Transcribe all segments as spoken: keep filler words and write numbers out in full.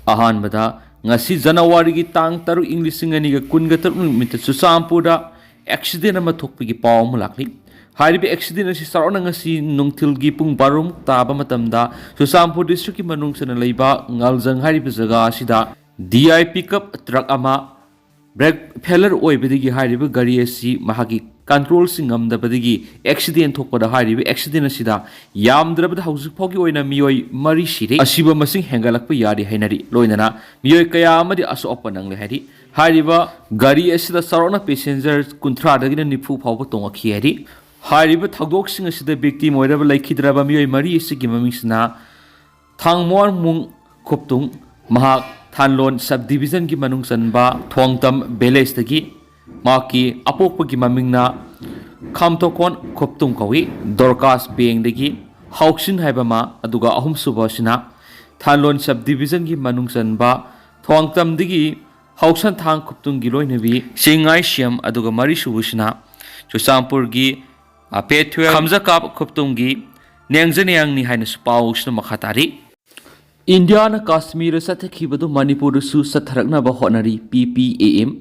ꯑꯍꯥꯟꯕꯗ, ꯉꯁꯤ ꯖꯅꯋꯥꯔꯤꯒꯤ ꯇꯥꯡ ꯇꯔꯨꯛ, ꯏꯪ ꯂꯤꯁꯤꯡ ꯑꯅꯤꯒ ꯀꯨꯟꯒ ꯇꯔꯨꯛ ꯅꯨꯃꯤꯠꯇ ꯆꯨꯔꯆꯥꯟꯄꯨꯔꯗ ꯑꯦꯛꯁꯤꯗꯦꯟ ꯑꯃ ꯊꯣꯛꯄꯒꯤ ꯄꯥꯎ ꯑꯃ ꯂꯥꯛꯂꯤ꯫ ꯍꯥꯏꯔꯤꯕ ꯑꯦꯛꯁꯤꯗꯦꯟ ꯑꯁꯤ ꯆꯥꯎꯔꯥꯛꯅ ꯉꯁꯤ ꯅꯨꯡꯊꯤꯜꯒꯤ ꯄꯨꯡ ꯕꯥꯔꯣꯃꯨꯛ ꯇꯥꯕ ꯃꯇꯝꯗ ꯆꯨꯔꯆꯥꯟꯄꯨꯔ ꯗꯤꯁꯇ꯭ꯔꯤꯛꯀꯤ ꯃꯅꯨꯡ ꯆꯟꯅ ꯂꯩꯕ ꯉꯥꯜꯖꯪ ꯍꯥꯏꯔꯤꯕ ꯖꯒꯥ ꯑꯁꯤꯗ ꯗꯤ ꯑꯥꯏ ꯄꯤꯀꯞ ꯇ꯭ꯔꯛ ꯑꯃ ꯕ꯭ꯔꯦꯛ ꯐꯦꯂꯔ ꯑꯣꯏꯕꯗꯒꯤ ꯍꯥꯏꯔꯤꯕ ꯒꯥꯔꯤ ꯑꯁꯤ ꯃꯍꯥꯛꯀꯤ ꯀꯟꯇ꯭ꯔꯣꯜꯁꯤꯡ ꯉꯝꯗꯕꯗꯒꯤ ꯑꯦꯛꯁꯤꯗꯦꯟ ꯊꯣꯛꯄꯗ ꯍꯥꯏꯔꯤꯕ ꯑꯦꯛꯁꯤꯗꯦꯟ ꯑꯁꯤꯗ ꯌꯥꯝꯗ꯭ꯔꯕꯗ ꯍꯧꯖꯤꯛ ꯐꯥꯎꯒꯤ ꯑꯣꯏꯅ ꯃꯤꯑꯣꯏ ꯃꯔꯤ ꯁꯤꯔꯦ꯫ ꯑꯁꯤꯕ ꯃꯁꯤꯡ ꯍꯦꯟꯒꯠꯂꯛꯄ ꯌꯥꯔꯤ ꯍꯥꯏꯅꯔꯤ꯫ ꯂꯣꯏꯅꯅ ꯃꯤꯑꯣꯏ ꯀꯌꯥ ꯑꯃꯗꯤ ꯑꯁꯣꯛ ꯑꯄꯟ ꯅꯪꯂꯦ ꯍꯥꯏꯔꯤ꯫ ꯍꯥꯏꯔꯤꯕ ꯒꯥꯔꯤ ꯑꯁꯤꯗ ꯆꯥꯎꯔꯥꯛꯅ ꯄꯦꯁꯦꯟꯖꯔ ꯀꯨꯟꯊ꯭ꯔꯥꯗꯒꯤꯅ ꯅꯤꯐꯨ ꯐꯥꯎꯕ ꯇꯣꯡꯉꯛꯈꯤ ꯍꯥꯏꯔꯤ꯫ ꯍꯥꯏꯔꯤꯕ ꯊꯧꯗꯣꯛꯁꯤꯡ ꯑꯁꯤꯗ ꯚꯤꯛꯇꯤꯝ ꯑꯣꯏꯔꯕ ꯂꯩꯈꯤꯗ꯭ꯔꯕ ꯃꯤꯑꯣꯏ ꯃꯔꯤ ꯑꯁꯤꯒꯤ ꯃꯃꯤꯡꯁꯤꯅ ꯊꯥꯡꯃꯣꯔꯃꯨꯡ ꯈꯨꯞꯇꯨꯡ, ꯃꯍꯥꯛ ꯊꯥꯟꯂꯣꯟ ꯁꯕ ꯗꯤꯕꯤꯖꯟꯒꯤ ꯃꯅꯨꯡ ꯆꯟꯕ ꯊꯣꯡꯇꯝ ꯚꯤꯂꯦꯖꯇꯒꯤ, ꯃꯍꯥꯛꯀꯤ ꯑꯄꯣꯛꯄꯒꯤ ꯃꯃꯤꯡꯅ ꯈꯥꯝꯊꯣꯛꯀꯣꯟ ꯈꯨꯞꯇꯨꯡ ꯀꯧꯏ꯫ ꯗꯣꯔꯀꯥꯁ ꯕꯦꯡꯗꯒꯤ ꯍꯥꯎꯁꯤꯟ ꯍꯥꯏꯕ ꯑꯃ, ꯑꯗꯨꯒ ꯑꯍꯨꯝꯁꯨꯕ ꯑꯁꯤꯅ ꯊꯥꯟꯂꯣꯟ ꯁꯕ ꯗꯤꯕꯤꯖꯟꯒꯤ ꯃꯅꯨꯡ ꯆꯟꯕ ꯊꯣꯡꯇꯝꯗꯒꯤ ꯍꯥꯎꯁꯟꯊꯥꯡ ꯈꯨꯞꯇꯨꯡꯒꯤ ꯂꯣꯏꯅꯕꯤ ꯆꯤꯡꯉꯥꯏꯁꯤꯌꯝ, ꯑꯗꯨꯒ ꯃꯔꯤꯁꯨꯕꯁꯤꯅ ꯆꯨꯔꯆꯥꯟꯄꯨꯔꯒꯤ, ꯑ, ꯄꯦꯊ꯭ꯋꯦꯜ ꯈꯝꯖꯀꯥꯞ ꯈꯨꯞꯇꯨꯡꯒꯤ ꯅꯦꯡꯖꯅꯦꯡꯅꯤ ꯍꯥꯏꯅꯁꯨ ꯄꯥꯎꯁꯤꯅ ꯃꯈꯥ ꯇꯥꯔꯤ꯫ ꯏꯟꯗꯤꯌꯥꯅ ꯀꯥꯁꯃꯤꯔꯗ ꯆꯠꯊꯈꯤꯕꯗꯨ ꯃꯅꯤꯄꯨꯔꯗꯁꯨ ꯆꯠꯊꯔꯛꯅꯕ ꯍꯣꯠꯅꯔꯤ, ꯄꯤ ꯄꯤ ꯑꯦ ꯑꯦꯝ꯫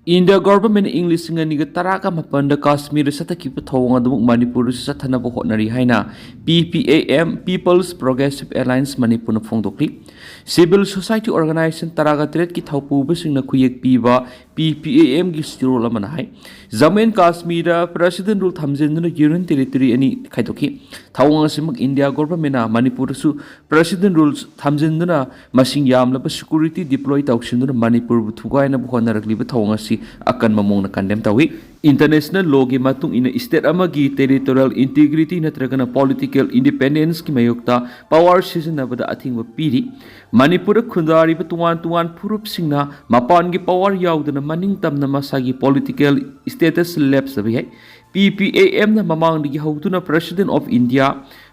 ꯏꯟꯗꯤꯌꯥ ꯒꯣꯚꯔꯟꯃꯦꯟꯠꯅ ꯏꯪ ꯂꯤꯁꯤꯡ ꯑꯅꯤꯒ ꯇꯔꯥꯒ ꯃꯥꯄꯟꯗ ꯀꯥꯁꯃꯤꯔꯗ ꯆꯠꯊꯈꯤꯕ ꯊꯧꯑꯣꯡ ꯑꯗꯨꯃꯛ ꯃꯅꯤꯄꯨꯔꯗꯁꯨ ꯆꯠꯊꯅꯕ ꯍꯣꯠꯅꯔꯤ ꯍꯥꯏꯅ P P A M, People's Progressive Alliance ꯃꯅꯤꯄꯨꯔꯅ ꯐꯣꯡꯗꯣꯛꯂꯤ꯫ ꯁꯤꯚꯤꯜ ꯁꯣꯁꯥꯏꯇꯤ ꯑꯣꯔꯒꯅꯥꯏꯖꯦꯁꯟ ꯇꯔꯥꯒ ꯇꯔꯦꯠꯀꯤ ꯊꯧꯄꯨꯕꯁꯤꯡꯅ ꯈꯨꯌꯦꯛ ꯄꯤꯕ ꯄꯤ ꯄꯤ ꯑꯦ ꯑꯦꯝꯒꯤ ꯆꯦꯔꯣꯜ ꯑꯃꯅ ꯍꯥꯏ, ꯖꯝꯃꯨ ꯑꯦꯟ ꯀꯥꯁꯃꯤꯔꯗ ꯄ꯭ꯔꯦꯁꯤꯗꯦꯟ ꯔꯨꯜ ꯊꯝꯖꯤꯟꯗꯨꯅ ꯌꯨꯅꯤꯌꯟ ꯇꯦꯔꯤꯇꯣꯔꯤ ꯑꯅꯤ ꯈꯥꯏꯗꯣꯛꯈꯤ꯫ ꯊꯧꯑꯣꯡ ꯑꯁꯤꯃꯛ ꯏꯟꯗꯤꯌꯥ ꯒꯣꯚꯔꯟꯃꯦꯟꯠꯅ ꯃꯅꯤꯄꯨꯔꯗꯁꯨ ꯄ꯭ꯔꯦꯁꯤꯗꯦꯟ ꯔꯨꯜ ꯊꯝꯖꯤꯟꯗꯨꯅ ꯃꯁꯤꯡ ꯌꯥꯝꯂꯕ ꯁꯦꯀ꯭ꯌꯨꯔꯤꯇꯤ ꯗꯤꯄ꯭ꯂꯣꯏ ꯇꯧꯁꯤꯟꯗꯨꯅ ꯃꯅꯤꯄꯨꯔꯕꯨ ꯊꯨꯒꯥꯏꯅꯕ ꯍꯣꯠꯅꯔꯛꯂꯤꯕ ꯊꯧꯑꯣꯡ ꯑꯁꯤ ꯑꯀꯟꯕ ꯃꯑꯣꯡꯗ ꯀꯟꯗꯦꯝ ꯇꯧꯏ꯫ ꯏꯟꯇꯔꯅꯦꯁꯅꯦꯜ ꯂꯣꯒꯤ ꯃꯇꯨꯡ ꯏꯟꯅ ꯁ꯭ꯇꯦꯠ ꯑꯃꯒꯤ ꯇꯦꯔꯤꯇꯣꯔꯤꯌꯦꯜ ꯏꯟꯇꯤꯒ꯭ꯔꯤꯇꯤ ꯅꯠꯇ꯭ꯔꯒꯅ ꯄꯣꯂꯤꯇꯤꯀꯦꯜ ꯏꯟꯗꯤꯄꯦꯟꯗꯦꯟꯁꯀꯤ ꯃꯥꯌꯣꯛꯇ ꯄꯋꯥꯔ ꯁꯤꯖꯤꯟꯅꯕꯗ ꯑꯊꯤꯡꯕ ꯄꯤꯔꯤ꯫ ꯃꯅꯤꯄꯨꯔꯗ ꯈꯨꯟꯗꯥꯔꯤꯕ ꯇꯣꯉꯥꯟ ꯇꯣꯉꯥꯟ ꯐꯨꯔꯨꯞꯁꯤꯡꯅ ꯃꯄꯥꯟꯒꯤ ꯄꯋꯥꯔ ꯌꯥꯎꯗꯅ ꯃꯅꯤꯡ ꯇꯝꯅ ꯃꯁꯥꯒꯤ ꯄꯣꯂꯤꯇꯤꯀꯦꯜ ꯁ꯭ꯇꯦꯇꯁ ꯂꯦꯞꯆꯕ ꯌꯥꯏ꯫ ꯄꯤ ꯄꯤ ꯑꯦ ꯑꯦꯝꯅ ꯃꯃꯥꯡꯗꯒꯤ ꯍꯧꯗꯨꯅ president of India,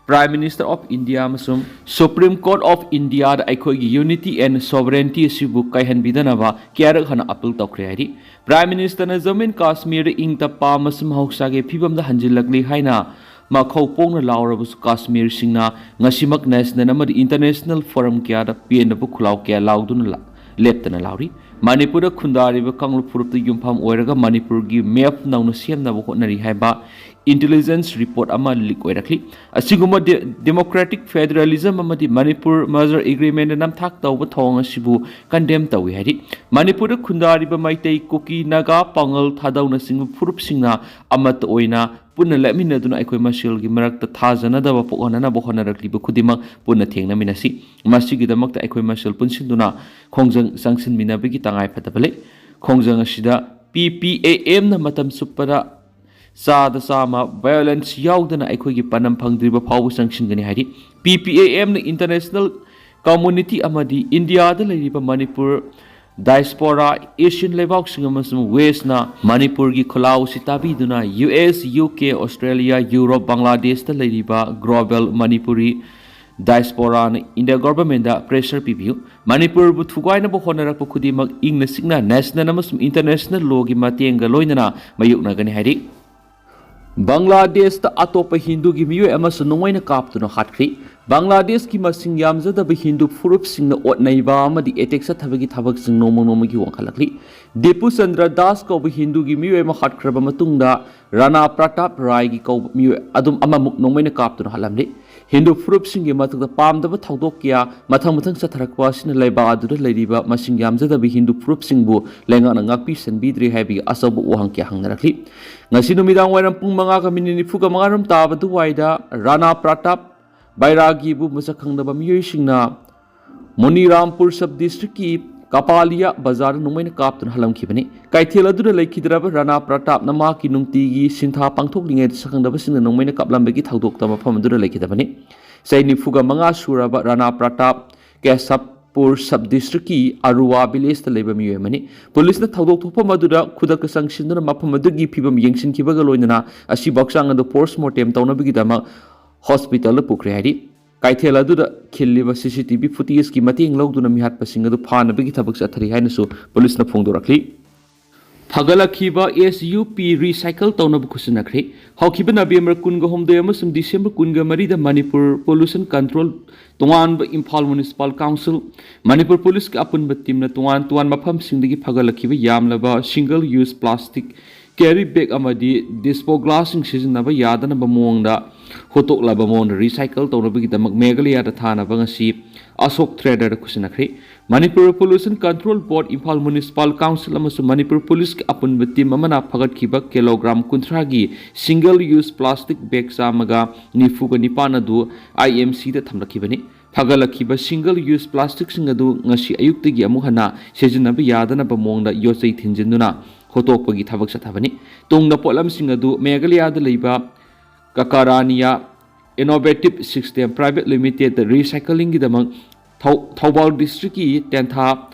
prime minister of India ꯑꯃꯁꯨꯡ ꯁꯨꯄ꯭ꯔꯤꯝ ꯀꯣꯔꯠ ꯑꯣꯐ ꯏꯟꯗꯤꯌꯥꯗ ꯑꯩꯈꯣꯏꯒꯤ ꯌꯨꯅꯤꯇꯤ ꯑꯦꯟ ꯁꯣꯚꯔꯦꯟꯇꯤ ꯑꯁꯤꯕꯨ ꯀꯥꯏꯍꯟꯕꯤꯗꯅꯕ ꯀꯌꯥꯔꯛ ꯍꯟꯅ ꯑꯄꯤꯜ ꯇꯧꯈ꯭ꯔꯦ ꯍꯥꯏꯔꯤ꯫ ꯄ꯭ꯔꯥꯏꯝ ꯃꯤꯅꯤꯁꯇꯔꯅ ꯖꯝꯃꯨ ꯑꯦꯟ ꯀꯥꯁꯃꯤꯔꯗ ꯏꯪ ꯇꯞꯄ ꯑꯃꯁꯨꯡ ꯃꯍꯧꯁꯥꯒꯤ ꯐꯤꯕꯝꯗ ꯍꯟꯖꯤꯜꯂꯛꯂꯤ ꯍꯥꯏꯅ ꯃꯈꯧ ꯄꯣꯡꯅ ꯂꯥꯎꯔꯕꯁꯨ ꯀꯥꯁꯃꯤꯔꯁꯤꯡꯅ ꯉꯁꯤꯃꯛ ꯅꯦꯁꯅꯦꯜ ꯑꯃꯗꯤ ꯏꯟꯇꯔꯅꯦꯁꯅꯦꯜ ꯐꯣꯔꯝ ꯀꯌꯥꯗ ꯄꯦꯟꯗꯕ ꯈꯨꯜꯂꯥꯎ ꯀꯌꯥ ꯂꯥꯎꯗꯨꯅ ꯂ-, ꯂꯦꯞꯇꯅ ꯂꯥꯎꯔꯤ꯫ ꯃꯅꯤꯄꯨꯔꯗ ꯈꯨꯟꯗꯥꯔꯤꯕ ꯀꯥꯡꯂꯨꯞ ꯐꯨꯔꯨꯞꯇ ꯌꯨꯝꯐꯝ ꯑꯣꯏꯔꯒ ꯃꯅꯤꯄꯨꯔꯒꯤ ꯃꯦꯞ ꯅꯧꯅ ꯁꯦꯝꯅꯕ ꯍꯣꯠꯅꯔꯤ ꯍꯥꯏꯕ ꯏꯟꯇꯦꯂꯤꯖꯦꯟꯁ ꯔꯤꯄꯣꯔꯠ ꯑꯃ ꯂꯤꯛ ꯑꯣꯏꯔꯛꯂꯤ꯫ ꯑꯁꯤꯒꯨꯝꯕ ꯗꯦ-, ꯗꯦꯃꯣꯀ꯭ꯔꯦꯇꯤꯛ ꯐꯦꯗꯔꯦꯂꯤꯖꯝ ꯑꯃꯗꯤ ꯃꯅꯤꯄꯨꯔ ꯃꯔꯖꯔ ꯑꯦꯒ꯭ꯔꯤꯃꯦꯟꯗ ꯅꯝꯊꯥꯛ ꯇꯧꯕ ꯊꯧꯑꯣꯡ ꯑꯁꯤꯕꯨ ꯀꯟꯗꯦꯝ ꯇꯧꯏ ꯍꯥꯏꯔꯤ꯫ ꯃꯅꯤꯄꯨꯔꯗ ꯈꯨꯟꯗꯥꯔꯤꯕ ꯃꯩꯇꯩ, ꯀꯨꯀꯤ, ꯅꯥꯒꯥ, ꯄꯥꯉꯜ, ꯊꯥꯗꯧꯅꯆꯤꯡꯕ ꯐꯨꯔꯨꯞꯁꯤꯡꯅ ꯑꯃꯠꯇ ꯑꯣꯏꯅ ꯄꯨꯟꯅ ꯂꯦꯞꯃꯤꯟꯅꯗꯨꯅ ꯑꯩꯈꯣꯏ ꯃꯁꯦꯜꯒꯤ ꯃꯔꯛꯇ ꯊꯥꯖꯅꯗꯕ ꯄꯣꯛꯍꯟꯅꯅꯕ ꯍꯣꯠꯅꯔꯛꯂꯤꯕ ꯈꯨꯗꯤꯡꯃꯛ ꯄꯨꯟꯅ ꯊꯦꯡꯅꯃꯤꯟꯅꯁꯤ꯫ ꯃꯁꯤꯒꯤꯗꯃꯛꯇ ꯑꯩꯈꯣꯏ ꯃꯁꯦꯜ ꯄꯨꯟꯁꯤꯟꯗꯨꯅ ꯈꯣꯡꯖꯪ ꯆꯪꯁꯤꯟꯃꯤꯟꯅꯕꯒꯤ ꯇꯉꯥꯏꯐꯗꯕ ꯂꯩ꯫ ꯈꯣꯡꯖꯪ ꯑꯁꯤꯗ ꯄꯤ ꯄꯤ ꯑꯦ ꯑꯦꯝꯅ ꯃꯇꯝ ꯆꯨꯞꯄꯗ ꯆꯥꯗ ꯆꯥꯝꯃ ꯚꯥꯏꯑꯣꯂꯦꯟꯁ ꯌꯥꯎꯗꯅ ꯑꯩꯈꯣꯏꯒꯤ ꯄꯥꯟꯗꯝ ꯐꯪꯗ꯭ꯔꯤꯕ ꯐꯥꯎꯕ ꯆꯪꯁꯤꯟꯒꯅꯤ ꯍꯥꯏꯔꯤ꯫ ꯄꯤ ꯄꯤ ꯑꯦ ꯑꯦꯝꯅ ꯏꯟꯇꯔꯅꯦꯁꯅꯦꯜ ꯀꯝꯃꯨꯅꯤꯇꯤ ꯑꯃꯗꯤ ꯏꯟꯗꯤꯌꯥꯗ ꯂꯩꯔꯤꯕ ꯃꯅꯤꯄꯨꯔ ꯗꯥꯏꯁꯄꯣꯔꯥ, ꯑꯦꯁꯤꯌꯟ ꯂꯩꯕꯥꯛꯁꯤꯡ ꯑꯃꯁꯨꯡ ꯋꯦꯁꯅ ꯃꯅꯤꯄꯨꯔꯒꯤ ꯈꯨꯜꯂꯥꯎ ꯑꯁꯤ ꯇꯥꯕꯤꯗꯨꯅ U S, U K, Australia, Europe, ꯕꯪꯒ꯭ꯂꯥꯗꯦꯁꯇ ꯂꯩꯔꯤꯕ ꯒ꯭ꯂꯣꯕꯦꯜ ꯃꯅꯤꯄꯨꯔꯤ ꯗꯥꯏꯁꯄꯣꯔꯥꯅ ꯏꯟꯗꯤꯌꯥ ꯒꯣꯚꯔꯟꯃꯦꯟꯗ ꯄ꯭ꯔꯦꯁꯔ ꯄꯤꯕꯤꯌꯨ꯫ ꯃꯅꯤꯄꯨꯔꯕꯨ ꯊꯨꯒꯥꯏꯅꯕ ꯍꯣꯠꯅꯔꯛꯄ ꯈꯨꯗꯤꯡꯃꯛ ꯏꯪꯅ ꯆꯤꯛꯅ ꯅꯦꯁꯅꯦꯜ ꯑꯃꯁꯨꯡ ꯏꯟꯇꯔꯅꯦꯁꯅꯦꯜ ꯂꯣꯒꯤ ꯃꯇꯦꯡꯒ ꯂꯣꯏꯅꯅ ꯃꯥꯌꯣꯛꯅꯒꯅꯤ ꯍꯥꯏꯔꯤ꯫ ꯕꯪꯒ꯭ꯂꯥꯗꯦꯁꯇ ꯑꯇꯣꯞꯄ ꯍꯤꯟꯗꯨꯒꯤ ꯃꯤꯑꯣꯏ ꯑꯃꯁꯨ ꯅꯣꯡꯃꯩꯅ ꯀꯥꯞꯇꯨꯅ ꯍꯥꯠꯈ꯭ꯔꯤ꯫ ꯕꯪꯒ꯭ꯂꯥꯗꯦꯁꯀꯤ ꯃꯁꯤꯡ ꯌꯥꯝꯖꯗꯕ ꯍꯤꯟꯗꯨ ꯐꯨꯔꯨꯞꯁꯤꯡꯅ ꯑꯣꯠ ꯅꯩꯕ ꯑꯃꯗꯤ ꯑꯦꯇꯦꯛ ꯆꯠꯊꯕꯒꯤ ꯊꯕꯛꯁꯤꯡ ꯅꯣꯡꯃ ꯅꯣꯡꯃꯒꯤ ꯋꯥꯡꯈꯠꯂꯛꯂꯤ꯫ ꯗꯤꯄꯨ ꯆꯟꯗ꯭ꯔ ꯗꯥꯁ ꯀꯧꯕ ꯍꯤꯟꯗꯨꯒꯤ ꯃꯤꯑꯣꯏ ꯑꯃ ꯍꯥꯠꯈ꯭ꯔꯕ ꯃꯇꯨꯡꯗ, ꯔꯥꯅꯥ ꯄ꯭ꯔꯇꯥꯞ ꯔꯥꯏꯒꯤ ꯀꯧꯕ ꯃꯤꯑꯣꯏ ꯑꯗꯨꯝ ꯑꯃꯃꯨꯛ ꯅꯣꯡꯃꯩꯅ ꯀꯥꯞꯇꯨꯅ ꯍꯥꯠꯂꯝꯂꯤ꯫ ꯍꯤꯟꯗꯨ ꯐꯨꯔꯨꯞꯁꯤꯡꯒꯤ ꯃꯊꯛꯇ ꯄꯥꯝꯗꯕ ꯊꯧꯗꯣꯛ ꯀꯌꯥ ꯃꯊꯪ ꯃꯊꯪ ꯆꯠꯊꯔꯛꯄ ꯑꯁꯤꯅ ꯂꯩꯕꯥꯛ ꯑꯗꯨꯗ ꯂꯩꯔꯤꯕ ꯃꯁꯤꯡ ꯌꯥꯝꯖꯗꯕ ꯍꯤꯟꯗꯨ ꯐꯨꯔꯨꯞꯁꯤꯡꯕꯨ ꯂꯩꯉꯥꯛꯅ ꯉꯥꯛꯄꯤ ꯁꯦꯟꯕꯤꯗ꯭ꯔꯦ ꯍꯥꯏꯕꯒꯤ ꯑꯆꯧꯕ ꯋꯥꯍꯪ ꯀꯌꯥ ꯍꯪꯅꯔꯛꯂꯤ꯫ ꯉꯁꯤ ꯅꯨꯃꯤꯗꯥꯡ ꯋꯥꯏꯔꯝ ꯄꯨꯡ ꯃꯉꯥꯒ ꯃꯤꯅꯤꯠ ꯅꯤꯐꯨꯒ ꯃꯉꯥꯔꯣꯝ ꯇꯥꯕ ꯑꯗꯨꯋꯥꯏꯗ ꯔꯥꯅꯥ ꯄ꯭ꯔꯇꯥꯞ ꯕꯩꯔꯥꯒꯤꯕꯨ ꯃꯁꯛ ꯈꯪꯗꯕ ꯃꯤꯑꯣꯏꯁꯤꯡꯅ ꯃꯣꯅꯤꯔꯥꯝꯄꯨꯔ ꯁꯕ ꯗꯤꯁꯇ꯭ꯔꯤꯛꯀꯤ ꯀꯄꯥꯂꯤꯌꯥ ꯕꯖꯥꯔꯗ ꯅꯣꯡꯃꯩꯅ ꯀꯥꯞꯇꯨꯅ ꯍꯥꯠꯂꯝꯈꯤꯕꯅꯤ꯫ ꯀꯩꯊꯦꯜ ꯑꯗꯨꯗ ꯂꯩꯈꯤꯗ꯭ꯔꯕ ꯔꯥꯅꯥ ꯄ꯭ꯔꯇꯥꯞꯅ ꯃꯍꯥꯛꯀꯤ ꯅꯨꯡꯇꯤꯒꯤ ꯁꯤꯟꯊꯥ ꯄꯥꯡꯊꯣꯛꯂꯤꯉꯩꯗ ꯁꯛꯈꯪꯗꯕꯁꯤꯡꯅ ꯅꯣꯡꯃꯩꯅ ꯀꯥꯞꯂꯝꯕꯒꯤ ꯊꯧꯗꯣꯛꯇ ꯃꯐꯝ ꯑꯗꯨꯗ ꯂꯩꯈꯤꯗꯕꯅꯤ꯫ ꯆꯍꯤ ꯅꯤꯐꯨꯒ ꯃꯉꯥ ꯁꯨꯔꯕ ꯔꯥꯅꯥ ꯄ꯭ꯔꯇꯥꯞ ꯀꯦꯁꯕꯄꯨꯔ ꯁꯕ ꯗꯤꯁꯇ꯭ꯔꯤꯛꯀꯤ ꯑꯔꯨꯋꯥ ꯚꯤꯂꯦꯖꯇ ꯂꯩꯕ ꯃꯤꯑꯣꯏ ꯑꯃꯅꯤ꯫ ꯄꯨꯂꯤꯁꯅ ꯊꯧꯗꯣꯛ ꯊꯣꯛꯐꯝ ꯑꯗꯨꯗ ꯈꯨꯗꯛꯇ ꯆꯪꯁꯤꯟꯗꯨꯅ ꯃꯐꯝ ꯑꯗꯨꯒꯤ ꯐꯤꯕꯝ ꯌꯦꯡꯁꯤꯟꯈꯤꯕꯒ ꯂꯣꯏꯅꯅ ꯑꯁꯤꯕ ꯍꯛꯆꯥꯡ ꯑꯗꯨ ꯄꯣꯁꯃꯣꯔꯇꯦꯝ ꯇꯧꯅꯕꯒꯤꯗꯃꯛ ꯍꯣꯁꯄꯤꯇꯥꯜꯗ ꯄꯨꯈ꯭ꯔꯦ ꯍꯥꯏꯔꯤ꯫ ꯀꯩꯊꯦꯜ ꯑꯗꯨꯗ ꯈꯤꯜꯂꯤꯕ ꯁꯤ ꯁꯤ ꯇꯤ ꯚꯤ ꯐꯨꯇꯦꯖꯀꯤ ꯃꯇꯦꯡ ꯂꯧꯗꯨꯅ ꯃꯤꯍꯥꯠꯄꯁꯤꯡ ꯑꯗꯨ ꯐꯥꯅꯕꯒꯤ ꯊꯕꯛ ꯆꯠꯊꯔꯤ ꯍꯥꯏꯅꯁꯨ ꯄꯨꯂꯤꯁꯅ ꯐꯣꯡꯗꯣꯔꯛꯂꯤ꯫ ꯐꯒꯠꯂꯛꯈꯤꯕ ꯑꯦꯁ ꯌꯨ ꯄꯤ ꯔꯤꯁꯥꯏꯀꯜ ꯇꯧꯅꯕ ꯈꯨꯠꯁꯤꯟꯅꯈ꯭ꯔꯦ꯫ ꯍꯧꯈꯤꯕ ꯅꯕꯦꯝꯕꯔ ꯀꯨꯟꯒ ꯍꯨꯝꯗꯣꯏ ꯑꯃꯁꯨꯡ ꯗꯤꯁꯦꯝꯕꯔ ꯀꯨꯟꯒ ꯃꯔꯤꯗ ꯃꯅꯤꯄꯨꯔ ꯄꯣꯂꯨꯁꯟ ꯀꯟꯇ꯭ꯔꯣꯜ ꯇꯣꯉꯥꯟꯕ ꯏꯝꯐꯥꯜ ꯃ꯭ꯌꯨꯅꯤꯁꯤꯄꯥꯜ ꯀꯥꯎꯟꯁꯤꯜ, ꯃꯅꯤꯄꯨꯔ ꯄꯨꯂꯤꯁꯀꯤ ꯑꯄꯨꯟꯕ ꯇꯤꯝꯅ ꯇꯣꯉꯥꯟ ꯇꯣꯉꯥꯟꯕ ꯃꯐꯝꯁꯤꯡꯗꯒꯤ ꯐꯒꯠꯂꯛꯈꯤꯕ ꯌꯥꯝꯂꯕ single use plastic carry bag ꯑꯃꯗꯤ ꯗꯤꯁꯄꯣ ꯒ꯭ꯂꯥꯁꯁꯤꯡ ꯁꯤꯖꯤꯟꯅꯕ ꯌꯥꯗꯅꯕ ꯃꯑꯣꯡꯗ ꯍꯨꯠꯇꯣꯛꯂꯕ ꯃꯑꯣꯡꯗ ꯔꯤꯁꯥꯏꯀꯜ ꯇꯧꯅꯕꯒꯤꯗꯃꯛ ꯃꯦꯘꯥꯂꯌꯥꯗ ꯊꯥꯅꯕ ꯉꯁꯤ ꯑꯁꯣꯛ ꯊ꯭ꯔꯦꯗꯔꯗ ꯈꯨꯠꯁꯤꯟꯅꯈ꯭ꯔꯦ꯫ ꯃꯅꯤꯄꯨꯔ ꯄꯣꯂꯨꯁꯟ ꯀꯟꯇ꯭ꯔꯣꯜ ꯕꯣꯔꯗ, ꯏꯝꯐꯥꯜ ꯃ꯭ꯌꯨꯅꯤꯁꯤꯄꯥꯜ ꯀꯥꯎꯟꯁꯤꯜ ꯑꯃꯁꯨꯡ ꯃꯅꯤꯄꯨꯔ ꯄꯨꯂꯤꯁꯀꯤ ꯑꯄꯨꯟꯕ ꯇꯤꯝ ꯑꯃꯅ ꯐꯒꯠꯈꯤꯕ ꯀꯤꯂꯣꯒ꯭ꯔꯥꯝ ꯀꯨꯟꯊ꯭ꯔꯥꯒꯤ ꯁꯤꯡꯒꯜ ꯌꯨꯁ ꯄ꯭ꯂꯥꯁꯇꯤꯛ ꯕꯦꯒ ꯆꯥꯝꯃꯒ ꯅꯤꯐꯨꯒ ꯅꯤꯄꯥꯟ ꯑꯗꯨ ꯑꯥꯏ ꯑꯦꯝ ꯁꯤꯗ ꯊꯝꯂꯛꯈꯤꯕꯅꯤ꯫ ꯐꯒꯠꯂꯛꯈꯤꯕ ꯁꯤꯡꯒꯜ ꯌꯨꯁ ꯄ꯭ꯂꯥꯁꯇꯤꯛꯁꯤꯡ ꯑꯗꯨ ꯉꯁꯤ ꯑꯌꯨꯛꯇꯒꯤ ꯑꯃꯨꯛ ꯍꯟꯅ ꯁꯤꯖꯤꯟꯅꯕ ꯌꯥꯗꯅꯕ ꯃꯑꯣꯡꯗ ꯌꯣꯠꯆꯩ ꯊꯤꯟꯖꯤꯟꯗꯨꯅ ꯍꯨꯠꯇꯣꯛꯄꯒꯤ ꯊꯕꯛ ꯆꯠꯊꯕꯅꯤ꯫ ꯇꯨꯡꯗ ꯄꯣꯠꯂꯝꯁꯤꯡ ꯑꯗꯨ ꯃꯦꯘꯥꯂꯌꯥꯗ ꯂꯩꯕ ꯀꯀꯥꯔꯥꯅꯤꯌꯥ ꯏꯅꯣꯚꯦꯇꯤꯚ ꯁꯤꯁꯇꯦꯝ ꯄ꯭ꯔꯥꯏꯚꯦꯠ ꯂꯤꯃꯤꯇꯦꯗꯇ ꯔꯤꯁꯥꯏꯀꯂꯤꯡꯒꯤꯗꯃꯛ ꯊꯧ-, ꯊꯧꯕꯥꯜ ꯗꯤꯁꯇ꯭ꯔꯤꯛꯀꯤ ꯇꯦꯟꯊꯥ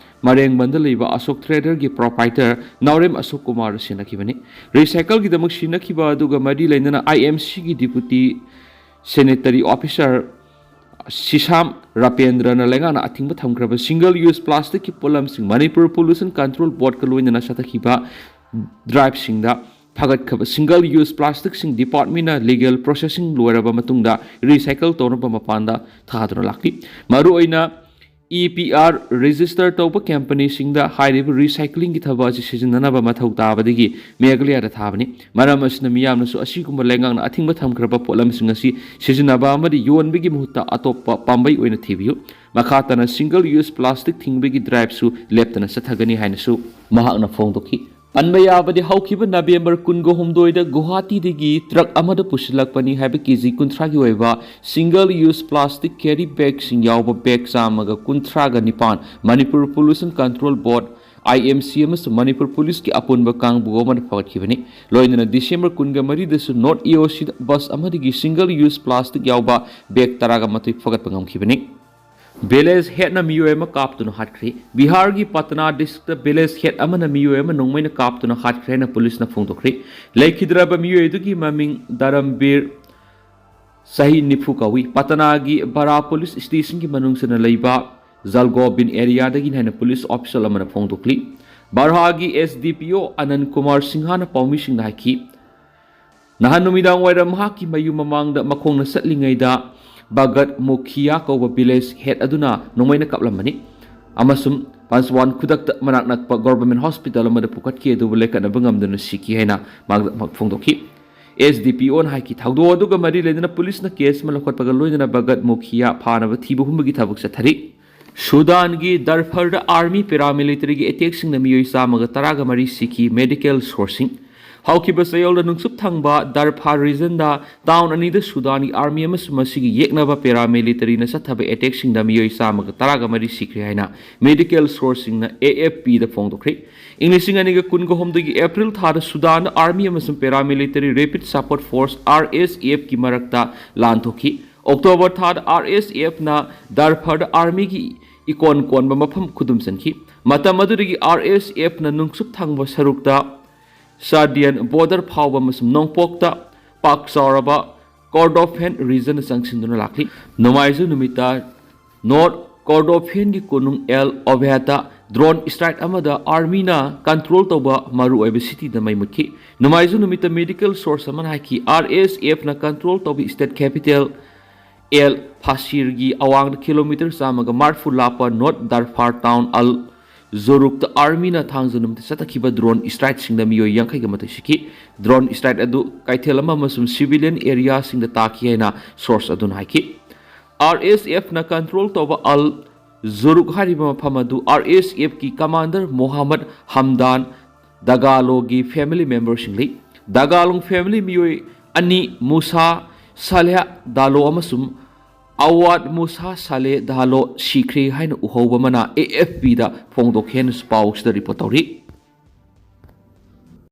ꯃꯔꯦꯡꯕꯟꯗ ꯂꯩꯕ ꯑꯁꯣꯛ ꯊ꯭ꯔꯦꯗꯔꯒꯤ ꯄ꯭ꯔꯣꯄꯥꯏꯇꯔ ꯅꯥꯎꯔꯦꯝ ꯑꯁꯣꯛ ꯀꯨꯃꯥꯔ ꯁꯤꯟꯅꯈꯤꯕꯅꯤ꯫ ꯔꯤꯁꯥꯏꯀꯜꯒꯤꯗꯃꯛ ꯁꯤꯟꯅꯈꯤꯕ ꯑꯗꯨꯒ ꯃꯔꯤ ꯂꯩꯅꯅ ꯑꯥꯏ ꯑꯦꯝ ꯁꯤꯒꯤ ꯗꯤꯄꯨꯇꯤ ꯁꯦꯅꯤꯇꯔꯤ ꯑꯣꯐꯤꯁꯥꯔ ꯁꯤꯁꯥꯝ ꯔꯥꯄꯦꯟꯗ꯭ꯔꯅ ꯂꯩꯉꯥꯛꯅ ꯑꯊꯤꯡꯕ ꯊꯝꯈ꯭ꯔꯕ ꯁꯤꯡꯒꯜ ꯌꯨꯁ ꯄ꯭ꯂꯥꯁꯇꯤꯛꯀꯤ ꯄꯣꯠꯂꯝꯁꯤꯡ ꯃꯅꯤꯄꯨꯔ ꯄꯣꯂꯨꯁꯟ ꯀꯟꯇ꯭ꯔꯣꯜ ꯕꯣꯔꯗꯀ ꯂꯣꯏꯅꯅ ꯆꯠꯊꯈꯤꯕ ꯗ꯭ꯔꯥꯏꯚꯁꯤꯡꯗ ꯐꯒꯠꯈ꯭ꯔꯕ ꯁꯤꯡꯒꯜ ꯌꯨꯁ ꯄ꯭ꯂꯥꯁꯇꯤꯛꯁꯤꯡ ꯗꯤꯄꯥꯔꯠꯃꯦꯟꯅ ꯂꯤꯒꯦꯜ ꯄ꯭ꯔꯣꯁꯦꯁꯤꯡ ꯂꯣꯏꯔꯕ ꯃꯇꯨꯡꯗ ꯔꯤꯁꯥꯏꯀꯜ ꯇꯧꯅꯕ ꯃꯄꯥꯟꯗ ꯊꯥꯗꯨꯅ ꯂꯥꯛꯂꯤ꯫ ꯃꯔꯨꯑꯣꯏꯅ ꯏ ꯄꯤ ꯑꯥꯔ ꯔꯦꯖꯤꯁꯇꯔ ꯇꯧꯕ ꯀꯝꯄꯅꯤꯁꯤꯡꯗ ꯍꯥꯏꯔꯤꯕ ꯔꯤꯁꯥꯏꯀ꯭ꯂꯤꯡꯒꯤ ꯊꯕꯛ ꯑꯁꯤ ꯁꯤꯖꯤꯟꯅꯅꯕ ꯃꯊꯧ ꯇꯥꯕꯗꯒꯤ ꯃꯦꯘꯥꯂꯌꯥꯗ ꯊꯥꯕꯅꯤ꯫ ꯃꯔꯝ ꯑꯁꯤꯅ ꯃꯤꯌꯥꯝꯅꯁꯨ ꯑꯁꯤꯒꯨꯝꯕ ꯂꯩꯉꯥꯛꯅ ꯑꯊꯤꯡꯕ ꯊꯝꯈ꯭ꯔꯕ ꯄꯣꯠꯂꯝꯁꯤꯡ ꯑꯁꯤ ꯁꯤꯖꯤꯟꯅꯕ ꯑꯃꯗꯤ ꯌꯣꯟꯕꯒꯤ ꯃꯍꯨꯠꯇ ꯑꯇꯣꯞꯄ ꯄꯥꯝꯕꯩ ꯑꯣꯏꯅ ꯊꯤꯕꯤꯌꯨ꯫ ꯃꯈꯥ ꯇꯥꯅ ꯁꯤꯡꯒꯜ ꯌꯨꯁ ꯄ꯭ꯂꯥꯁꯇꯤꯛ ꯊꯤꯡꯕꯒꯤ ꯗ꯭ꯔꯥꯏꯚꯁꯨ ꯂꯦꯞꯇꯅ ꯆꯠꯊꯒꯅꯤ ꯍꯥꯏꯅꯁꯨ ꯃꯍꯥꯛꯅ ꯐꯣꯡꯗꯣꯛꯈꯤ꯫ ꯄꯟꯕ ꯌꯥꯕꯗꯤ, ꯍꯧꯈꯤꯕ ꯅꯕꯦꯝꯕꯔ ꯀꯨꯟꯒ ꯍꯨꯝꯗꯣꯏꯗ ꯒꯨꯋꯥꯍꯥꯇꯤꯗꯒꯤ ꯇ꯭ꯔꯛ ꯑꯃꯗ ꯄꯨꯁꯤꯜꯂꯛꯄꯅꯤ ꯍꯥꯏꯕ ꯀꯦ ꯖꯤ ꯀꯨꯟꯊ꯭ꯔꯥꯒꯤ ꯑꯣꯏꯕ ꯁꯤꯡꯒꯜ ꯌꯨꯁ ꯄ꯭ꯂꯥꯁꯇꯤꯛ ꯀꯦꯔꯤ ꯕꯦꯒꯁꯤꯡ ꯌꯥꯎꯕ ꯕꯦꯒ ꯆꯥꯝꯃꯒ ꯀꯨꯟꯊ꯭ꯔꯥꯒ ꯅꯤꯄꯥꯟ ꯃꯅꯤꯄꯨꯔ ꯄꯣꯂꯨꯁꯟ ꯀꯟꯇ꯭ꯔꯣꯜ ꯕꯣꯔꯗ, ꯑꯥꯏ ꯑꯦꯝ ꯁꯤ, ꯑꯃꯁꯨꯡ ꯃꯅꯤꯄꯨꯔ ꯄꯨꯂꯤꯁꯀꯤ ꯑꯄꯨꯟꯕ ꯀꯥꯡꯕꯨ ꯑꯃꯅ ꯐꯒꯠꯈꯤꯕꯅꯤ꯫ ꯂꯣꯏꯅꯅ ꯗꯤꯁꯦꯝꯕꯔ ꯀꯨꯟꯒ ꯃꯔꯤꯗꯁꯨ ꯅꯣꯔꯠ ꯏ ꯑꯣ ꯁꯤꯗ ꯕꯁ ꯑꯃꯗꯒꯤ ꯁꯤꯡꯒꯜ ꯌꯨꯁ ꯄ꯭ꯂꯥꯁꯇꯤꯛ ꯌꯥꯎꯕ ꯕꯦꯒ ꯇꯔꯥꯒ ꯃꯥꯊꯣꯏ ꯐꯒꯠꯄ ꯉꯝꯈꯤꯕꯅꯤ꯫ ꯚꯤꯂꯦꯖ ꯍꯦꯗꯅ ꯃꯤꯑꯣꯏ ꯑꯃ ꯀꯥꯞꯇꯨꯅ ꯍꯥꯠꯈ꯭ꯔꯦ꯫ ꯕꯤꯍꯥꯔꯒꯤ ꯄꯇꯅꯥ ꯗꯤꯁꯇ꯭ꯔꯤꯛꯇ ꯚꯤꯂꯦꯖ ꯍꯦꯗ ꯑꯃꯅ ꯃꯤꯑꯣꯏ ꯑꯃ ꯅꯣꯡꯃꯩꯅ ꯀꯥꯞꯇꯨꯅ ꯍꯥꯠꯈ꯭ꯔꯦ ꯍꯥꯏꯅ ꯄꯨꯂꯤꯁꯅ ꯐꯣꯡꯗꯣꯛꯈ꯭ꯔꯦ꯫ ꯂꯩꯈꯤꯗ꯭ꯔꯕ ꯃꯤꯑꯣꯏ ꯑꯗꯨꯒꯤ ꯃꯃꯤꯡ ꯗꯔꯝꯕꯤꯔ ꯆꯍꯤ ꯅꯤꯐꯨ ꯀꯧꯏ꯫ ꯄꯇꯅꯥꯒꯤ ꯕꯔꯥ ꯄꯨꯂꯤꯁ ꯁ꯭ꯇꯦꯁꯟꯒꯤ ꯃꯅꯨꯡ ꯆꯟꯅ ꯂꯩꯕ ꯖꯜꯒꯣꯕꯤꯟ ꯑꯦꯔꯤꯌꯥꯗꯒꯤꯅꯤ ꯍꯥꯏꯅ ꯄꯨꯂꯤꯁ ꯑꯣꯐꯤꯁꯤꯌꯦꯜ ꯑꯃꯅ ꯐꯣꯡꯗꯣꯛꯂꯤ꯫ ꯕꯔꯍꯥꯒꯤ ꯑꯦꯁ ꯗꯤ ꯄꯤ ꯑꯣ ꯑꯅꯟ ꯀꯨꯃꯥꯔ ꯁꯤꯡꯍꯅ ꯄꯥꯎꯃꯤꯁꯤꯡꯗ ꯍꯥꯏꯈꯤ, ꯅꯍꯥꯟ ꯅꯨꯃꯤꯗꯥꯡ ꯋꯥꯏꯔꯝ ꯃꯍꯥꯛꯀꯤ ꯃꯌꯨꯝ ꯃꯃꯥꯡꯗ ꯃꯈꯣꯡꯅ ꯆꯠꯂꯤꯉꯩꯗ ꯕꯒꯠ ꯃꯨꯈꯤꯌꯥ ꯀꯧꯕ ꯚꯤꯂꯦꯖ ꯍꯦꯗ ꯑꯗꯨꯅ ꯅꯣꯡꯃꯩꯅ ꯀꯥꯞꯂꯝꯕꯅꯤ ꯑꯃꯁꯨꯡ ꯄꯥꯟꯁꯋꯥꯟ ꯈꯨꯗꯛꯇ ꯃꯅꯥꯛ ꯅꯛꯄ ꯒꯣꯚꯔꯟꯃꯦꯟꯠ ꯍꯣꯁꯄꯤꯇꯥꯜ ꯑꯃꯗ ꯄꯨꯈꯠꯈꯤ, ꯑꯗꯨꯕꯨ ꯂꯩꯈꯠꯅꯕ ꯉꯝꯗꯅ ꯁꯤꯈꯤ ꯍꯥꯏꯅ ꯃꯍꯥꯛꯅ ꯐꯣꯡꯗꯣꯛꯈꯤ꯫ ꯑꯦꯁ ꯗꯤ ꯄꯤ ꯑꯣꯅ ꯍꯥꯏꯈꯤ, ꯊꯧꯗꯣꯛ ꯑꯗꯨꯒ ꯃꯔꯤ ꯂꯩꯅꯅ ꯄꯨꯂꯤꯁꯅ ꯀꯦꯁ ꯑꯃ ꯂꯧꯈꯠꯄꯒ ꯂꯣꯏꯅꯅ ꯚꯒꯠ ꯃꯨꯈꯤꯌꯥ ꯐꯥꯅꯕ ꯊꯤꯕ ꯍꯨꯝꯕꯒꯤ ꯊꯕꯛ ꯆꯠꯊꯔꯤ꯫ ꯁꯨꯗꯥꯟꯒꯤ ꯗꯔꯐꯔꯗ ꯑꯥꯔꯃꯤ ꯄꯦꯔꯥꯃꯤꯂꯤꯇꯔꯤꯒꯤ ꯑꯦꯇꯦꯛꯁꯤꯡꯗ ꯃꯤꯑꯣꯏ ꯆꯥꯝꯃꯒ ꯇꯔꯥꯒ ꯃꯔꯤ ꯁꯤꯈꯤ, ꯃꯦꯗꯤꯀꯦꯜ ꯁꯣꯔꯁꯁꯤꯡ꯫ ꯍꯧꯈꯤꯕ ꯆꯌꯣꯜꯗ ꯅꯨꯡꯁꯨꯞ ꯊꯪꯕ ꯗꯔꯐꯥꯔ ꯔꯤꯖꯟꯗ ꯇꯥꯎꯟ ꯑꯅꯤꯗ ꯁꯨꯗꯥꯟꯒꯤ ꯑꯥꯔꯃꯤ ꯑꯃꯁꯨꯡ ꯃꯁꯤꯒꯤ ꯌꯦꯛꯅꯕ ꯄꯦꯔꯥꯃꯤꯂꯤꯇꯔꯤꯅ ꯆꯠꯊꯕ ꯑꯦꯇꯦꯛꯁꯤꯡꯗ ꯃꯤꯑꯣꯏ ꯆꯥꯝꯃꯒ ꯇꯔꯥꯒ ꯃꯔꯤ ꯁꯤꯈ꯭ꯔꯦ ꯍꯥꯏꯅ ꯃꯦꯗꯤꯀꯦꯜ ꯁꯣꯔꯁꯁꯤꯡꯅ ꯑꯦ ꯑꯦꯐ ꯄꯤꯗ ꯐꯣꯡꯗꯣꯛꯈ꯭ꯔꯦ꯫ ꯏꯪ ꯂꯤꯁꯤꯡ ꯑꯅꯤꯒ ꯀꯨꯟꯒ ꯍꯨꯝꯗꯣꯏꯒꯤ ꯑꯦꯄ꯭ꯔꯤꯜ ꯊꯥꯗ ꯁꯨꯗꯥꯟꯗ ꯑꯥꯔꯃꯤ ꯑꯃꯁꯨꯡ ꯄꯦꯔꯥꯃꯤꯂꯤꯇꯔꯤ ꯔꯦꯄꯤꯗ ꯁꯄꯣꯔꯠ ꯐꯣꯔꯁ, ꯑꯥꯔ ꯑꯦꯁ ꯑꯦꯐꯀꯤ ꯃꯔꯛꯇ ꯂꯥꯟ ꯊꯣꯛꯈꯤ꯫ ꯑꯣꯛꯇꯣꯕꯔ ꯊꯥꯗ ꯑꯥꯔ ꯑꯦꯁ ꯑꯦꯐꯅ ꯗꯔꯐꯔꯗ ꯑꯥꯔꯃꯤꯒꯤ ꯏꯀꯣꯟ ꯀꯣꯟꯕ ꯃꯐꯝ ꯈꯨꯗꯨꯝ ꯆꯟꯈꯤ꯫ ꯃꯇꯝ ꯑꯗꯨꯗꯒꯤ ꯑꯥꯔ ꯑꯦꯁ ꯑꯦꯐꯅ ꯅꯨꯡꯆꯨꯞ ꯊꯪꯕ ꯁꯔꯨꯛꯇ ꯁꯥꯗꯤꯌꯟ ꯕꯣꯔꯗꯔ ꯐꯥꯎꯕ ꯑꯃꯁꯨꯡ ꯅꯣꯡꯄꯣꯛꯇ ꯄꯥꯛ ꯆꯥꯎꯔꯕ ꯀꯣꯔꯗꯣꯐꯦꯟ ꯔꯤꯖꯟꯗ ꯆꯪꯁꯤꯟꯗꯨꯅ ꯂꯥꯛꯂꯤ꯫ ꯅꯣꯡꯃꯥꯏꯖꯤꯡ ꯅꯨꯃꯤꯠꯇ ꯅꯣꯔꯠ ꯀꯣꯔꯗꯣꯐꯦꯟꯒꯤ ꯀꯣꯅꯨꯡ ꯑꯦꯜ ꯑꯣꯚꯦꯇ ꯗ꯭ꯔꯣꯟ ꯁ꯭ꯇ꯭ꯔꯥꯏꯛ ꯑꯃꯗ ꯑꯥꯔꯃꯤꯅ ꯀꯟꯇ꯭ꯔꯣꯜ ꯇꯧꯕ ꯃꯔꯨꯑꯣꯏꯕ ꯁꯤꯇꯤꯗ ꯃꯩ ꯃꯨꯠꯈꯤ꯫ ꯅꯣꯡꯃꯥꯏꯖꯤꯡ ꯅꯨꯃꯤꯠꯇ ꯃꯦꯗꯤꯀꯦꯜ ꯁꯣꯔꯁ ꯑꯃꯅ ꯍꯥꯏꯈꯤ, ꯑꯥꯔ ꯑꯦꯁ ꯑꯦꯐꯅ ꯀꯟꯇ꯭ꯔꯣꯜ ꯇꯧꯕ ꯁ꯭ꯇꯦꯠ ꯀꯦꯄꯤꯇꯦꯜ ꯑꯦꯜ ꯐꯥꯁꯤꯔꯒꯤ ꯑꯋꯥꯡꯗ ꯀꯤꯂꯣꯃꯤꯇꯔ ꯆꯥꯝꯃꯒ ꯃꯔꯤꯐꯨ ꯂꯥꯞꯄ ꯅꯣꯔꯠ ꯗꯔꯐꯥꯔ ꯇꯥꯎꯟ ꯑꯜ ꯖꯣꯔꯨꯛꯇ ꯑꯥꯔꯃꯤꯅ ꯊꯥꯡꯖ ꯅꯨꯃꯤꯠꯇ ꯆꯠꯊꯈꯤꯕ ꯗ꯭ꯔꯣꯟ ꯁ꯭ꯇ꯭ꯔꯥꯏꯛꯁꯤꯡꯗ ꯃꯤꯑꯣꯏ ꯌꯥꯡꯈꯩꯒ ꯃꯥꯊꯣꯏ ꯁꯤꯈꯤ꯫ ꯗ꯭ꯔꯣꯟ ꯁ꯭ꯇ꯭ꯔꯥꯏꯛ ꯑꯗꯨ ꯀꯩꯊꯦꯜ ꯑꯃ ꯑꯃꯁꯨꯡ ꯁꯤꯚꯤꯂꯤꯌꯟ ꯑꯦꯔꯤꯌꯥꯁꯤꯡꯗ ꯇꯥꯈꯤ ꯍꯥꯏꯅ ꯁꯣꯔꯁ ꯑꯗꯨꯅ ꯍꯥꯏꯈꯤ꯫ ꯑꯥꯔ ꯑꯦꯁ ꯑꯦꯐꯅ ꯀꯟꯇ꯭ꯔꯣꯜ ꯇꯧꯕ ꯑꯜ ꯖꯣꯔꯨꯛ ꯍꯥꯏꯔꯤꯕ ꯃꯐꯝ ꯑꯗꯨ ꯑꯥꯔ ꯑꯦꯁ ꯑꯦꯐꯀꯤ ꯀꯃꯥꯟꯗꯔ ꯃꯣꯍꯥꯃꯗ ꯍꯝꯗꯥꯟ ꯗꯒꯥꯂꯣꯒꯤ ꯐꯦꯃꯤꯂꯤ ꯃꯦꯝꯕꯔꯁꯤꯡ ꯂꯩ꯫ ꯗꯒꯥꯂꯣꯡ ꯐꯦꯃꯤꯂꯤ ꯃꯤꯑꯣꯏ ꯑꯅꯤ, ꯃꯨꯁꯥ ꯁꯥꯂꯦꯍ ꯗꯥꯂꯣ ꯑꯃꯁꯨꯡ ꯑꯋꯥꯗ ꯃꯨꯁꯥ ꯁꯥꯂꯦ ꯗꯥꯂꯣ, ꯁꯤꯈ꯭ꯔꯦ ꯍꯥꯏꯅ ꯎꯍꯧꯕ ꯑꯃꯅ ꯑꯦ ꯑꯦꯐ ꯄꯤꯗ ꯐꯣꯡꯗꯣꯛꯈꯤ ꯍꯥꯏꯅꯁꯨ ꯄꯥꯎꯁꯤꯗ ꯔꯤꯄꯣꯔꯠ ꯇꯧꯔꯤ꯫